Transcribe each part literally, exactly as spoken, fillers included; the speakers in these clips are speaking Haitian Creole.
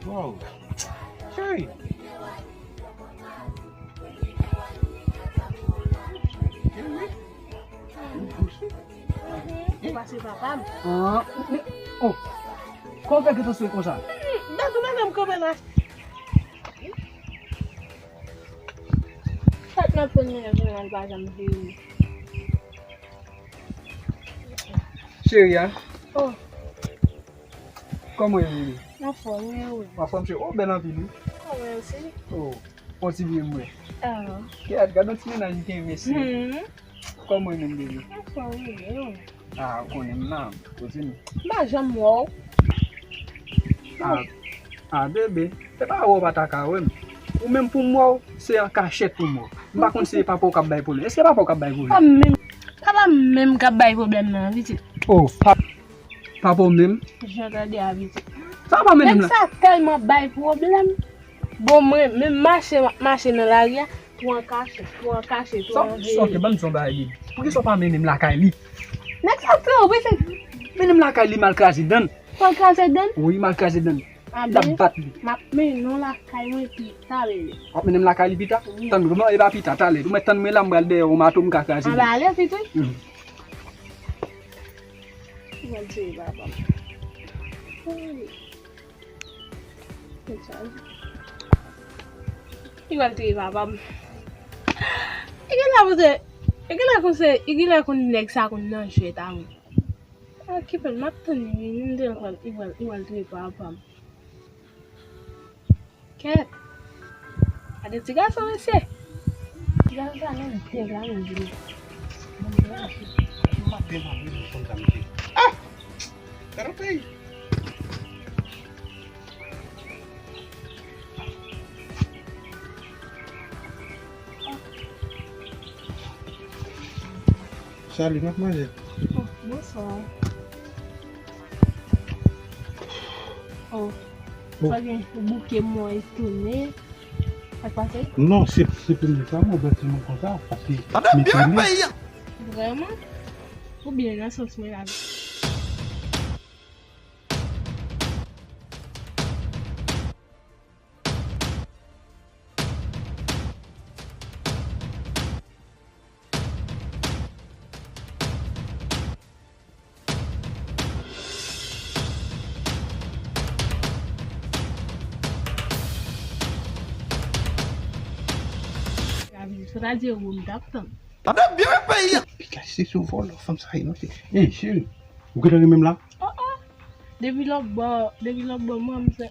Wow. Cheri. Ou pase papa m. Ah, men, oh. Kòman w fè gentan sou konsa? Hmm, dakò, madanm kanpe la. Fèt nan premye jounen l pa janm vini. Cheri a. Oh. Kòman w ye, bebe? Anfòm, wi, wi. Anfòm, cheri. Oh, bèl anpil, wi. Oh, mèsi. Oh, on ti bebe mwen. Ah. Kèt, gad on ti mennaj ki kenbe, mesye. Hmm. Kòman w ye menm, bebe? Anfòm, wi, wi. Ah, ou konnen m la, kouzin. M pa janm wè w. Ah, ah, bebe, se pa wè w pa ta ka wè m. Ou menm pou m wè w, se an kachèt pou m wè w. M pa konn si se papa w k ap bay pwoblèm. Èske se papa w k ap bay pwoblèm? Pa menm, pa pa menm k ap bay pwoblèm nan, pitit. Oh, pa, papa w menm? Jan tande a, pitit. Sa pa mennen m la. Nèg sa tèlman bay pwoblèm. Bon, mwen, menm mache, m ap mache nan lari a, tou an kachèt, tou an kachèt, tou an veye. Ok, ban m di yon bagay, bebe. Poukisa w pa mennen m lakay li? Nèg sa fè w, pitit. Mennen m lakay li, m al kraze dan l. Pou al kraze dan l? Wi, m al kraze dan l. L ap bat li. M ap mennen w lakay mwen pita, bebe. W ap mennen m lakay li pita? Wi. Tann mwen, e pa pita, talè. Ou mèt tann mwen la, m pral dèyè w mato, m ka kraze dan l. Anba, ale, pitit. Mhm. Mwen di, papa. Wi. Li pral touye papa m. Li gen la konn se, li gen la konn se, li gen la konn nèg sa konn nan jwèt a mwen. Okipe l, m ap tann li vini, m di l pral, li pral, li pral touye papa m. Kèt. Gade ti gason, mesye. Ti gason sa menm dèg la menm vini. Maten, maten, nou konn sa, mesye. Ah! Gade yon peyi. Salut, m ap manje. Oh, bonswa. Oh. Oh. Sa gen bouke mwen etone. Sa k pase? Non, se, se premye fwa mwen wè timoun konsa, paske m etone. Vrèman? Oubyen nan sans mwen la? Sa ta di ou m t ap tann. Tande byen peyi a. Piga se sou vòlò fanm sa ye non. Ey, cheri, ou gentan renmen m la? Oh, oh. Depi lòt bò, depi lòt bò mwen, m fè.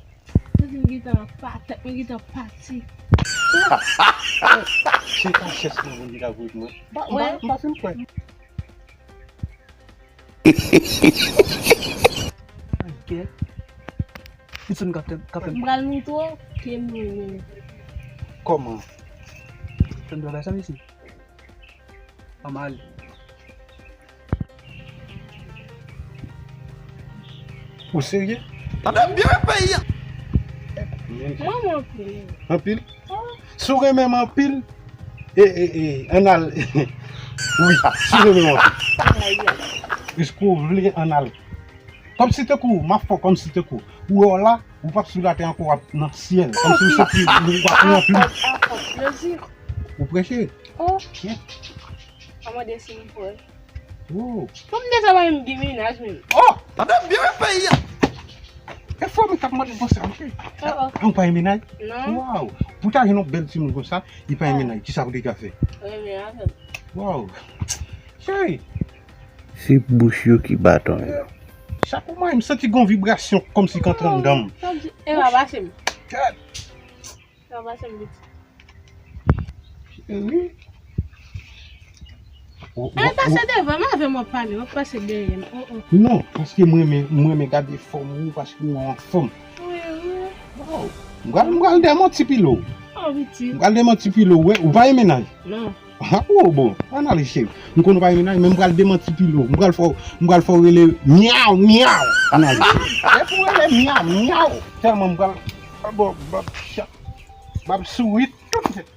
Santi m gentan pa, tèt mwen gentan pati. Se kachèt mwen, Bondye ka voye pou mwen. Ba, ba, ba fin kwè. Gèt. Pitit m k ap fè, k ap fè. M pral moutre w ke m renmen w. Kòman? Fè m travay sa, mesye. Ann ale. Ou serye? Tande byen peyi a. Mwen, mwen anpil. Anpil? Oh. Si w renmen m anpil, e, e, e, ann al. Wi, si w renmen m anpil. Èske w vle ann al? Kòmsi tankou, m ap fè w kòmsi tankou. Ou wè w la, ou p ap sou latè ankò, w ap nan syèl. Kòmsi ou santi ou ap nan plim. Ou preche? Oh. Kèt. A mande si m frè. Oh. Bon, m deja wè m gen mennaj menm. Oh! Tande byen peyi a. E fò m t ap mande konsa, ok. Oh, oh. A, ou pa gen mennaj? Non. Waw. Pou ta jwenn yon bèl timoun konsa, li pa gen mennaj. Kisa pou li ka fè? Renmen avè m. Waw. Cheri. Se bouch yo ki baton yo. Chak moman, m santi gon vibrasyon kòmsi k antre anndan m. E pa pase m. Kèt. E pa pase m piti. Cheri. Al pase devan m avè m w ap pale, w ap pase dèyè m. Oh, oh. Non, paske mwen renmen, mwen renmen gade fòm ou, paske ou anfòm. Wi, wi. Waw. M pral, m pral demanti pile w. Oh, piti. M pral demanti pile w, wè, ou pa gen mennaj? Non. Ah, oh, bon, ann ale, cheri. M konn ou pa gen mennaj, men m pral demanti pile w. M pral fè w, m pral fè w rele myaw, myaw. Ann ale, cheri. E pou w rele myaw, myaw. Tèlman m pral, ah, bon, m ap, m ap souri tout tèt.